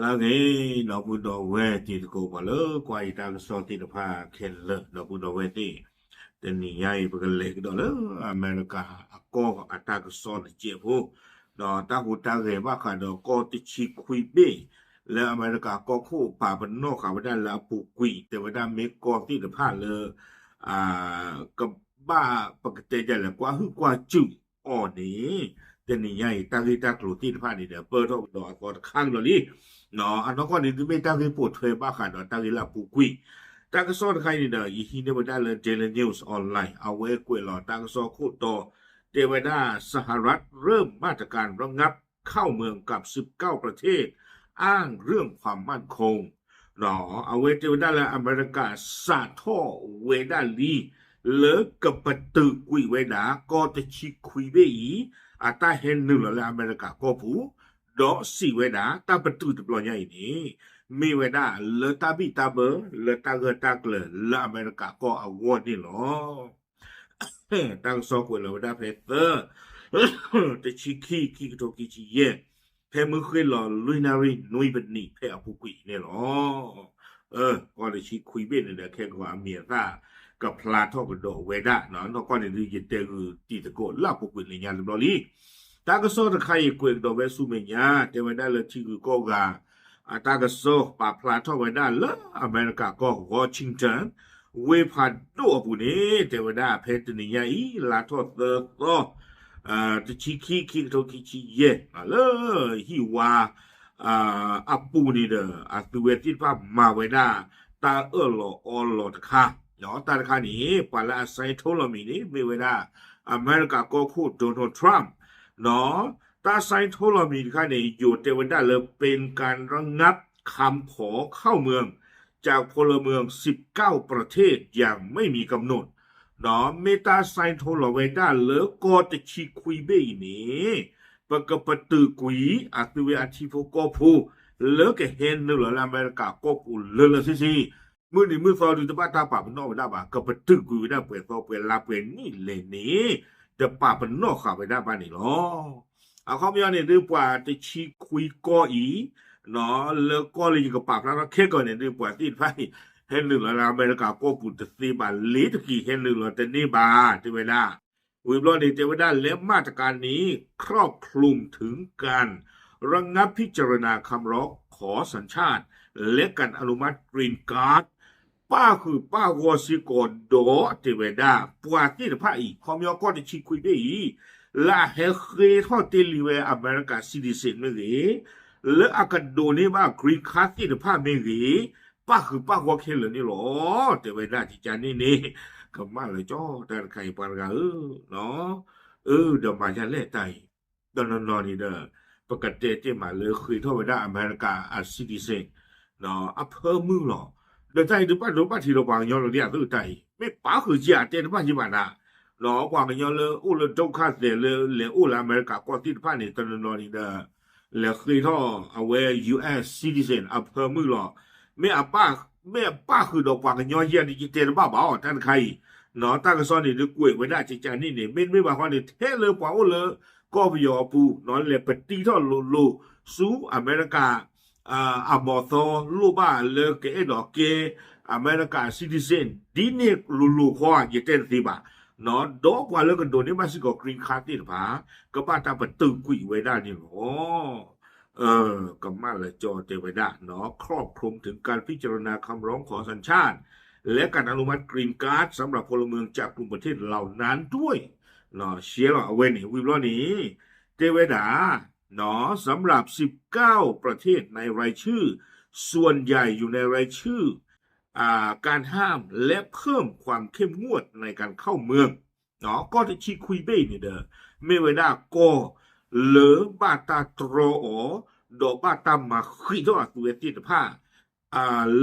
လၢအဂ့ၤ ဒီပုၢ်ဒီဝဲၢ်တံၤသကိး ပှၤလၢကွၢ်ယတၢ်ကစီၣ်သ့ၣ်တဖၣ်ခဲလၢာ် ဒီပုၢ်ဒီဝဲၢ်သ့ၣ်, တနံၤညါအံၤ ပကလဲၤကဒီးလၢအမဲရကၤအကီၢ်အတၢ်ကစီၣ်တစဲးဖိ, ဒီးတၢ်ဟူးတၢ်ဂဲၤဘၣ်ဃးဒီးကီၢ်တဆံခွံဘ့ၣ် လၢအမဲရကၤကီၢ်ခိၣ်ပာ်ပနီၣ်ဃာ်ဝဲဒၣ်လၢအပူၤကွံာ် တဲဝဲဒၣ်မ့ၢ်ကီၢ်သ့ၣ်တဖၣ်လၢ ကဘၣ်ပကတဲဒ်လဲၣ် ကွၢ်ဟုၣ်ကွၢ်စူၣ်အီၤန့ၣ်, တနံၤညါအံၤ တၢ်ဂ့ၢ်တၢ်ကျိၤသ့ၣ်တဖၣ်န့ၣ်ဒီး ပၢၢ်ထီၣ်ကဒီးအသီတခါကဒီးလံ. အနီၢ်ကီၢ်န့ၣ် ဒုးမ့ၢ်တၢ်ဂ့ၢ်ပိာ်ထွဲဘၣ်ဃးဒီးတၢ်ဂ့ၢ်လၢအပူၤကွံာ်, တၢ်ကစီၣ်တခါအံၤန့ၣ်ဒီး ယဟံးန့ၢ်ဝဲဒၣ်လၢ Daily News Online အဝဲကွဲးလီၤတၢ်ကစီၣ်ခိၣ်တီ တဲဝဲဒၣ် สหรัฐเริ่มมาตรการระงับเข้าเมืองกับสิบเก้าประเทศ อ้างเรื่องความมั่นคง အဝဲတဲဝဲဒၣ်လၢအမဲရကၤစးထီၣ်ဝဲဒၣ်လံ လၢကပတုာ်ကွံာ်ဝဲဒၣ် ကီၢ်တဆံခွံဘ့ၣ်အံၤ အတၢ်ဟဲနုာ်လီၤလၢအမဲရကၤကီၢ်ပူၤ, ဒီးစံးဝဲဒၣ် တၢ်ပတုာ်တဘျီညါအံၤန့ၣ် မ့ၢ်ဝဲဒၣ်လၢတၢ်ဘံၣ်တၢ်ဘၢ လၢတၢ်ဂၢၢ်တၢ်ကျၢၤလၢအမဲရကၤကီၢ်အဂီၢ်န့ၣ်လီၤ. တၢ်ကစီၣ်ကွဲးလီၤဝဲဒၣ်ဖဲသၢ တဆံခံ ခံကထိခံဆံယဲၢ်, ဖဲမုၢ်ဃ့ၢ်လီၤလွံၢ်နၣ်ရံၣ်နွံမံးနံးဖဲအပူၤကွံာ်န့ၣ်လီၤ. ကီၢ်တဆံခွံဘ့ၣ်န့ၣ်ဒီး ခဲကီးအမံၤအသၣ်ကဖျါထီၣ်ကဒီးဝဲဒၣ်, နီၢ်ကီၢ်န့ၣ်ဒုး ယတဲဂုာ်တံၤသကိးလၢအပူၤကွံာ်လၢညါတဘျီလံ. တၢ်ကစီၣ်တခါအံၤကွဲးကဒီးဝဲဆူမဲာ်ညါ တဲဝဲဒၣ်လၢထံဂုၤကီၢ်ဂၤ အတၢ်ကစီၣ်ပာ်ဖျါထီၣ်ဝဲဒၣ်လၢအမဲရကၤကီၢ် Washington ဝ့ၢ်ဖးဒိၣ်အပူၤန့ၣ် တဲဝဲဒၣ်ဖဲတနံၤညါအံၤ လါထီၣ်သၢသီ တဆံခံ ခံကထိခံဆံယဲၢ် လၢဟံၣ်ဝါအပူၤန့ၣ်ဒီး အသုဝဲသ့ၣ်တဖၣ်မၤဝဲဒၣ် တၢ်အၢၣ်လီၤအီလီၤတခါ, တၢ်တခါန့ၣ် ပှၤလၢအ sign ထိလီၤမံၤန့ၣ် မ့ၢ်ဝဲဒၣ် အမဲရကၤကီၢ်ခိၣ် Donald Trump တၢ် sign ထိလီၤမံၤတခါန့ၣ် ယိၤတဲဝဲဒၣ်လၢ เป็นการระงับคำขอเข้าเมืองจากพลเมืองสิบเก้าประเทศอย่างไม่มีกำหนด ဒီးမ့ၢ်တၢ် sign ထိလီၤဝဲဒၣ်လၢကီၢ်တဆံခွံဘ့ၣ်အံၤန့ၣ် ပကပတုာ်ကွံာ်အသုဝဲအထံဖိကီၢ်ဖိ လၢကဟဲနုာ်လီၤလၢအမဲရကၤကီၢ်ပူၤလၢလၢဆ့ဆ့ မုၢ်နံၤမုၢ်သီဒုးတဘၣ်တၢ်ပာ်ပနီၣ်ဝဲဒၣ်ဘၣ်, ကပတုာ်ကွံာ်ဝဲဒၣ်ပှဲၤသီပှဲၤလါပှဲၤနံၣ်လဲၣ်န့ၣ် တပာ်ပနီၣ်ဃာ်ဝဲဒၣ်ဘၣ်န့ၣ်လီၤ. အခီပညီန့ၣ်ဒုး ပှၤတဆံခွံကီၢ်အံၤ လၢကီၢ်လၢယကပာ်ဖျါထီၣ်ခဲကီးန့ၣ်ဒုး ပှၤသ့ၣ်တဖၣ်အံၤ ဟဲနုာ်လီၤလၢအမဲရကၤကီၢ်ပူၤတသ့ဘၣ်, လ့ၤတက့ၤဟဲနုာ်လီၤတန့ၢ်ဘၣ် တဲဝဲဒၣ်. ဝံၤဘျီန့ၣ် တဲဝဲဒၣ် และมาตรการนี้ครอบคลุมถึงการระงับพิจารณาคำร้องขอสัญชาติ และการอนุมัติ Green Card ပၣ်ဃုာ်ပၣ်ဂီၤစ့ၢ်ကီးဒီး တဲဝဲဒၣ် ပှၤသ့ၣ်တဖၣ်အံၤ ခီပညီကီၢ်တဆံခွံဘ့ၣ်အံၤ လၢအဟဲဃ့ထီၣ်တ့ၢ်လံဝဲအမဲရကၤ citizen မ့ၢ်ဂ့ၤ, လၢအကဒိးန့ၢ်ဘၣ် Green Card သ့ၣ်တဖၣ်မ့ၢ်ဂ့ၤ, ပၣ်ဃုာ်ပၣ်ဂီၤခဲလၢာ်န့ၣ်လီၤ. တဲဝဲဒၣ်ကကန့ၣ်န့ၣ် ကမၣ်လၢကၠီတၢ်တခါအံၤ ပှၤတဂၤဧၢ, အၢဒီးမၤဒ်လဲၣ်တၢ်အံၤ, တနီၤနီၤန့ၣ်ဒီး ပကတဲတ့ၢ်မးလၢဃ့ထီၣ်ဝဲဒၣ်အမဲရကၤအ citizen အဖၢမုၢ်လီၤ. ဒီးတၢ်အံၤဒုးဘၣ်ဒိဘၣ်ထံးဒီးပှၤကညီလီၤ ဒ်အသိးတၢ်အံၤ မ့ၢ်ပၣ်ဃုာ်က့ၤအတဲတဘၣ်ယံၤဘၣ်နၤ, ဒီးပှၤကညီလၢအိၣ်လၢဒုက္ခသည်လၢလဲၤအိၣ်လၢအမဲရကၤကီၢ်သ့ၣ်တဖၣ်န့ၣ် တနီၤနီၤန့ၣ်ဒီး လဲၤဃ့ထီၣ်အဝဲ US citizen အဖၢမုၢ်လီၤ. မ့ၢ်အပၣ်, မ့ၢ်အပၣ်ဃုာ်ဒီးပှၤကညီယဲန့ၣ် ယတဲတဘၣ်ဘၣ်အီၤ တၢ်တခါအံၤ, တၢ်ကစီၣ်န့ၣ်ဒုးကွဲးဝဲဒၣ်ကကန့ၣ်န့ၣ် မ့တမ့ၢ်ဘၣ်ဃီန့ၣ် ထဲလၢပှၤအိၣ်လၢကီၢ်ပယီၤအပူၤ လဲၤပတံထီၣ်လိၤလိၤ ဆူအမဲရကၤ အမီၤသီလိၣ်ဘၣ်လၢကအဲၣ်ဒိးကဲ အမဲရကၤ citizen ဒ်န့ၣ်လိၤလိၤခီ ယတဲတသ့ဘၣ်, ဒီးပှၤလၢကဒိးန့ၢ်ဘၣ်စ့ၢ်ကီး green card သ့ၣ်တဖၣ် ကဘၣ်တၢ်ပတုာ်ကွံာ်ဝဲဒၣ်န့ၣ်လီၤ. ကမၣ်လၢကၠီတဲဝဲဒၣ် ครอบคลุมถึงการพิจารณาคำร้องขอสัญชาติ และการอนุมัติ Green Card สำหรับพลเมืองจากกลุ่มประเทศเหล่านั้นด้วย ရှဲလီၤ အဝဲန့ၣ် ဝံၤဘျီန့ၣ် တဲဝဲဒၣ် สำหรับ สิบเก้า ประเทศในรายชื่อ ส่วนใหญ่อยู่ในรายชื่อ อ่า การห้าม และเพิ่มความเข้มงวดในการเข้าเมือง ကီၢ်တဆံခွံဘ့ၣ်အံၤန့ၣ်ဒီး မ့ၢ်ဝဲဒၣ်ကီၢ်လၢဘၣ်တၢ်တြီအီၤ ဒီးဘၣ်တၢ်မၤဃံးထီၣ်အသုဝဲသ့ၣ်တဖၣ်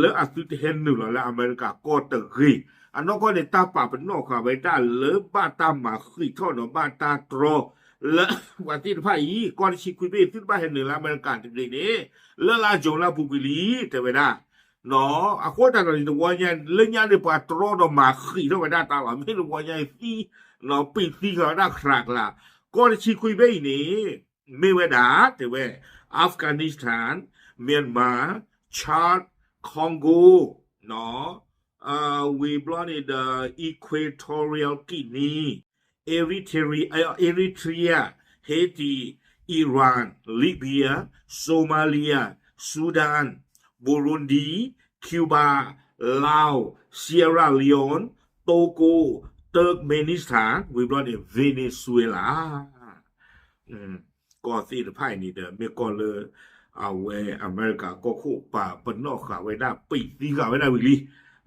လၢအသုတဟဲနုာ်လီၤလၢအမဲရကၤကီၢ်တဂ့ၤ. အနီၢ်ကီၢ်န့ၣ် တၢ်ပာ်ပနီၣ်ဃာ်ဝဲဒၣ်လၢဘၣ်တၢ်မၤဃံးထီၣ်ဒီးဘၣ်တၢ်တြီ လၢပှၤသ့ၣ်တဖၣ်အံၤ ကီၢ်တဆံခွံဘ့ၣ်သုတဘၣ်ဟဲနုာ်လၢအမဲရကၤတဂ့ၤန့ၣ် လၢလါယူၤလၢအပူၤကွံာ်လံ တဲဝဲဒၣ် အဃိသတးဒီးန့ၣ် တဝီညါ လၢညါန့ၣ် ပှၤတြီဒီးမၤဃံးထီၣ်ဝဲဒၣ်တၢ်လီၤ. မ့ၢ်တဝီညါအံၤသံ ပံာ်သံဃာ်ဝဲဒၣ်ခြးကျါ ကီၢ်တဆံခွံဘ့ၣ်အံၤန့ၣ် မ့ၢ်ဝဲဒၣ် တဲဝဲ Afghanistan, Myanmar, Chad, Congo, ဝံၤဘျီန့ၣ်ဒီး Equatorial Guinea, Eritrea, Eritrea, Haiti, Iran, Libya, Somalia, Sudan, Burundi, Cuba, Laos, Sierra Leone, Togo, Turkmenistan, ဝံၤဘျီန့ၣ် Venezuela ကီၢ်သ့ၣ်တဖၣ်အံၤန့ၣ်ဒီး မ့ၢ်ကီၢ်လၢ အဝဲအမဲရကၤကီၢ်ခိၣ်ပာ်ပနီၣ်ဃာ်ဝဲဒၣ် ပံးသံဃာ်ဝဲဒၣ်ဝံၤ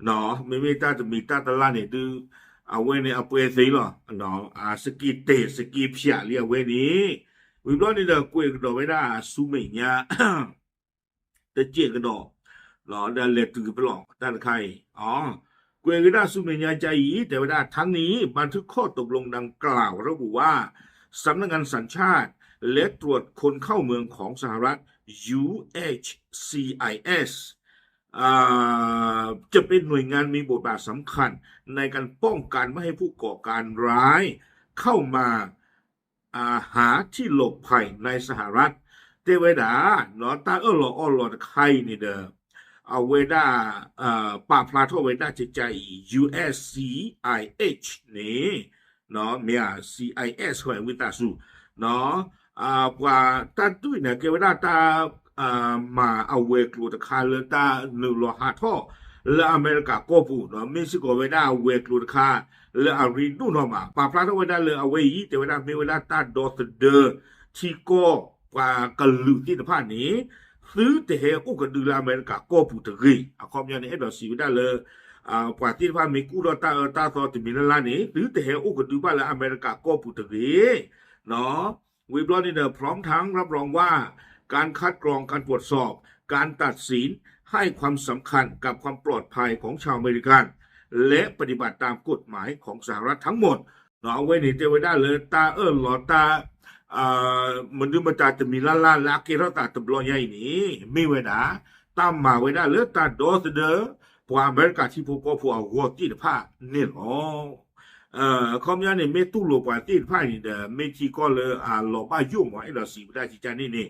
လံ. မ့မ့ၢ်တၢ်တမံၤတၢ်တလါန့ၣ်ဒုး အဝဲန့ၣ်အပှဲၤသ့လီၤ. အစက့တဲာ်စက့ဖၠးလံအဝဲန့ၣ် ဝံၤဘျီန့ၣ်ဒီး ကွဲးကဒီးဝဲဒၣ်ဆူမဲာ်ညါ တစဲးကဒီး ဒီးလဲၤတုၤကပလီၢ်တၢ်တခါအံၤ ကွဲးကဒါဆူမဲာ်ညါကါအံၤ တဲဝဲဒၣ် ทั้งนี้บันทึกข้อตกลงดังกล่าวระบุว่า สำนักงานสัญชาติและตรวจคนเข้าเมืองของสหรัฐ ยูเอชซีไอเอส อ่า จะเป็นหน่วยงานมีบทบาทสำคัญในการป้องกันไม่ให้ผู้ก่อการร้ายเข้ามา หาที่หลบภัยในสหรัฐ တဲဝဲဒၣ် တၢ်အၢၣ်လီၤအီလီၤတခါအံၤန့ၣ်ဒီး အဝဲဒၣ် ပာ်ဖျါထီၣ်ဝဲဒၣ်ကကါအံၤ ယူအ့ၣ်စံၣ် န့ၣ် မ့ၢ် စံၣ် ဝံသးစူၤ ပှၤတၢ်ဒုးန့ၣ် ကဲဝဲဒၣ်တၢ် မၤအဝဲၤကျိၤတခါလၢတၢ်နုာ်လီၤဟးထီၣ် လၢအမဲရကၤကီၢ်ပူၤ မ့ၢ်စ့ၢ်ကီးဝဲဒၣ်အဝဲၤကျိၤတခါ လၢအရ့ဒိၣ်နီၢ်မး ပာ်ဖျါထီၣ်ဝဲဒၣ်လၢအဝဲအံၤ တဲဝဲဒၣ်မ့ၢ်ဝဲဒၣ်တၢ်ဒီသဒၢ ထံကီၢ်ပှၤကလုာ်သ့ၣ်တဖၣ်န့ၣ် သုတဟဲအိၣ်ကဒုလၢအမဲရကၤကီၢ်ပူၤတဂ့ၤ. အခီပညီန့ၣ် အဲၣ်ဒိးစံးဝဲဒၣ်လၢ ပှၤသ့ၣ်တဖၣ်မ့ၢ်ကူၣ်ထီၣ်တၢ်အၢတၢ်သီတမံၤလၢ်လၢ်န့ၣ် သုတဟဲအိၣ်ကဒုဘၣ်လၢအမဲရကၤကီၢ်ပူၤတဂ့ၤ ဝံၤဘျီန့ၣ်ဒီး พร้อมทั้งรับรองว่า การคัดกรองการตรวจสอบการตัดสินให้ความสำคัญกับความปลอดภัยของชาวอเมริกันและปฏิบัติตามกฎหมายของสหรัฐทั้งหมด အဝဲန့ၣ်တဲဝဲဒၣ်လၢ တၢ်အၢၣ်လီၤတၢ် မနုၤမတၤတမံၤလၢ်လၢ်လၢအကဲထီၣ်သးတဘျီညါအံၤန့ၣ် မ့ၢ်ဝဲဒၣ် တၢ်မၤဝဲဒၣ်လၢတၢ်ဒီသဒၢ ပှၤအမဲရကၤထံဖိကီၢ်ဖိအဂီၢ်သ့ၣ်တဖၣ်န့ၣ်လီၤ. အခီပညီန့ၣ် မ့ၢ်တူၢ်လိာ်ပှၤသ့ၣ်တဖၣ်အံၤန့ၣ်ဒီး မ့ၢ်ထံကီၢ်လၢအလီၤဘၣ်ယိၣ်မး အဲၣ်ဒိးစံးဝဲဒၣ်ကကါန့ၣ်န့ၣ်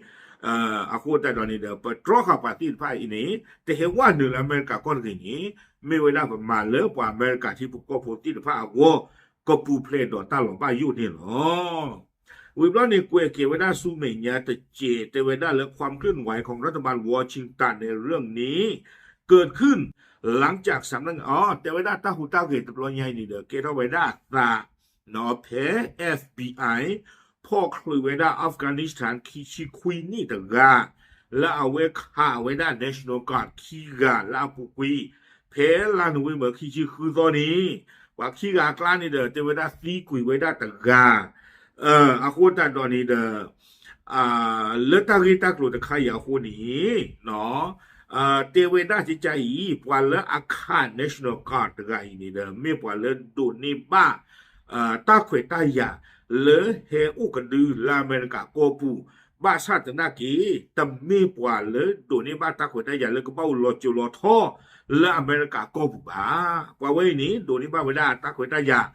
အဃိသတးဒီးန့ၣ်ဒီး ပတြီဃာ်ပှၤသ့ၣ်တဖၣ်အံၤန့ၣ် တဟဲဝဲနုာ်လၢအမဲရကၤကီၢ်တဂ့ၤန့ၣ် မ့ၢ်ဝဲဒၣ်ပမၤလၢပှၤအမဲရကၤထံဖိကီၢ်ဖိသ့ၣ်တဖၣ်အဂီၢ် ကပူၤဖျဲးဒီးတၢ်လီၤဘၣ်ယိၣ်န့ၣ်လီၤ. ဝံၤဘျီန့ၣ် ကွဲးကဲဝဲဒၣ်ဆူမဲာ်ညါတစဲး တဲဝဲဒၣ်လၢ ความเคลื่อนไหวของรัฐบาลวอชิงตันในเรื่องนี้ เกิดขึ้นหลังจากสำนักงาน တဲဝဲဒၣ်တၢ်ဟူးတၢ်ဂဲၤတဘျီညါအံၤန့ၣ်ဒီး ကဲထီၣ်ဝဲဒၣ်အသး ဖဲ FBI ဖီၣ်ချုးဝဲဒၣ် Afghanistan ခံဆံခွံနံၣ်တဂၤ လၢအဝဲခးဝဲဒၣ် National Guard ခံဂၤလၢအပူၤကွံာ် ဖဲလါနိၣ်ဝ့ဘၢၣ်ခံဆံဃုသီန့ၣ် ပှၤခံဂၤအကျါန့ၣ်ဒီး တဲဝဲဒၣ်သံကွံာ်ဝဲဒၣ်တဂၤ အဃိသတးဒီးန့ၣ်ဒီး လၢတၢ်ဂ့ၢ်တၢ်ကျိၤတခါအံၤအဃိန့ၣ် တဲဝဲဒၣ်ကကါအံၤ ပှၤလၢအခး National Guard တဂၤအံၤန့ၣ်ဒီး မ့ၢ်ပှၤလၢဒိးန့ၢ်ဘၣ် တၢ်ခွဲးတၢ်ယာ် လၢဟဲအိၣ်ကဒုလၢအမဲရကၤကီၢ်ပူၤ ဘၣ်ဆၣ်သနာ်က့ တမ့ၢ်ပှၤလၢဒိးန့ၢ်ဘၣ်တၢ်ခွဲးတၢ်ယာ်လၢကဘၣ်အိၣ်လီၤစိၤလီၤထီ လၢအမဲရကၤကီၢ်ပူၤဘၣ်. ပှၤဝဲအံၤန့ၣ် ဒိးန့ၢ်ဘၣ်ဝဲဒၣ်တၢ်ခွဲးတၢ်ယာ်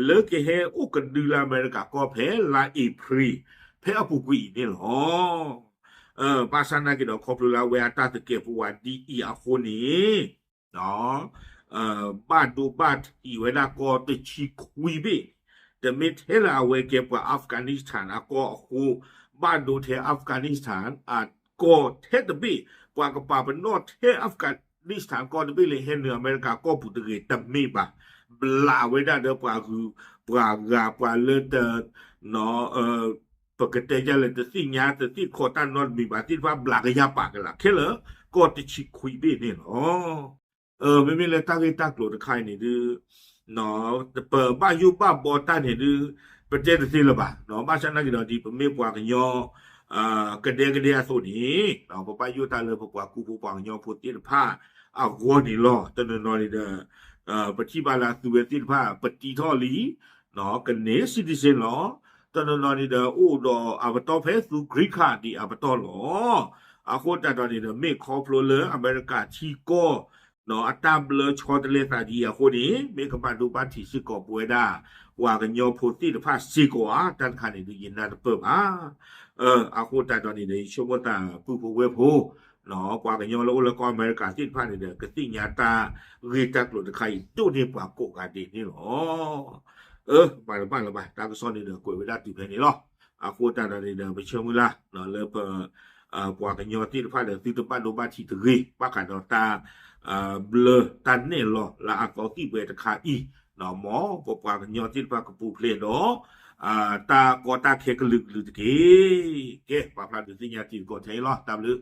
လၢကဟဲအိၣ်ကဒုလၢအမဲရကၤကီၢ်ဖဲလါအ့ဖြ့ၣ် ဖဲအပူၤကွံာ်အံၤန့ၣ်လီၤ. ဘၣ်ဆၣ်သနာ်က့ဒီး ခီဖျိလၢအဝဲအတၢ်သကဲးပဝးဒ်အံၤအဃိန့ၣ် ဘၣ်ဒိဘၣ်ထံးဝဲဒၣ်ကီၢ်တဆံခွံဘ့ၣ်, တမ့ၢ်ထဲလၢအဝဲကဲပှၤ Afghanistan အကီၢ်အဃိ, ဘၣ်ဒိထဲ Afghanistan အကီၢ်ထဲတဘ့ၣ်, ပှၤကပာ်ပနီၣ်ထဲ Afghanistan ကီၢ်တဘ့ၣ်လၢဟဲနုာ်အမဲရကၤကီၢ်ပူၤတဂ့ၤတမ့ၢ်ဘၣ်. ဘျးဝဲဒၣ်ဒီးပှၤဂုၤပှၤဂၤ ပှၤလၢတ ပကတဲယၤလဲၣ် တသ့ၣ်ညါတသ့ၣ်ခီၣ်တၢ်နီတမံၤဘၣ်သ့ၣ်တဖၣ် ဘျးကယၤပာ်ကလာ်ခဲလၢာ် ကီၢ်တဆံခွံဘ့ၣ်န့ၣ်လီၤ. မ့မ့ၢ်လၢတၢ်ဂ့ၢ်တၢ်ကျိၤတခါအံၤန့ၣ်ဒုး ပဘၣ်ယိၣ်ဘၣ်ဘီတၢ်န့ၣ်ဒုး ပတဲတသ့လၢၤဘၣ်. ဘၣ်ဆၣ်သနာ်က့ဒီး ဒ်ပမ့ၢ်ပှၤကညီ ကဒဲကဒဲအသိးန့ၣ် ပဘၣ်ယိၣ်တၢ်လၢပပှၤကူဖိပှၤကညီဖိသ့ၣ်တဖၣ်အဂီၢ်န့ၣ်လီၤ. တနီၤနီၤန့ၣ်ဒီး ပထံၣ်ဘၣ်လၢအသုဝဲသ့ၣ်တဖၣ် ပတံထီၣ်လံ ကန့ၢ် citizen လီၤ. တနီၤနီၤန့ၣ်ဒီး အိၣ်ဒီးအပတီၢ်ဖဲသူ green card ဒံးအပတီၢ်လီၤ. အဃိသတးဒီးန့ၣ်ဒီး မ့ၢ်ခီဖျိလၢအမဲရကၤထံကီၢ် အတၢ်ဘျၢဆီတလဲသးဒ်အံၤအဃိန့ၣ် မ့ၢ်ကဘၣ်ဒိဘၣ်ထံးစ့ၢ်ကီးပဝဲဒၣ် ပှၤကညီဖိသ့ၣ်တဖၣ်စ့ၢ်ကီးဧါ, တၢ်တခါန့ၣ်ဒုးယနၢ်တပၢၢ်ဘၣ်. အဃိသတးဒီးန့ၣ်ဒီး ယဆိကမိၣ်သးပုၢ်ဖိဝဲၢ်ဖိ ပှၤကညီလၢအိၣ်လၢကီၢ်အမဲရကၤသ့ၣ်တဖၣ်န့ၣ်ဒီး ကသ့ၣ်ညါတၢ်ဂ့ၢ်တၢ်ကျိၤတခါအံၤဒိၣ်န့ၢ်ပှၤကိးဂၤဒဲးန့ၣ်လီၤ. အၢ မၤတဘၣ်လၢၤဘၣ် တၢ်ကစီၣ်န့ၣ်ဒီးကွဲးဝဲဒၣ်တုၤဖဲန့ၣ်လီၤ. အဃိသတးဒီးန့ၣ်ဒီး ပဆၢမုၢ်လၢ်လၢပ ပှၤကညီသ့ၣ်တဖၣ်ဒီး သုတဘၣ်ဒိဘၣ်ထံးတဂ့ၤ ဘၣ်ဃးဒီးတၢ် ဘျၢတၢ်နဲၣ်လီၤလၢအသီသံၣ်ဘှဲတခါအံၤ, မ်ပပှၤကညီသ့ၣ်တဖၣ်ကပူၤဖျဲးဒီး တၢ်ကီတၢ်ခဲကလုာ်ကလုာ်တက့ၢ်. ကဲ ပာ်ဖျါဒုးသ့ၣ်ညါတံၤသကိးထဲအံၤလီၤ. တၢ်ဘျုး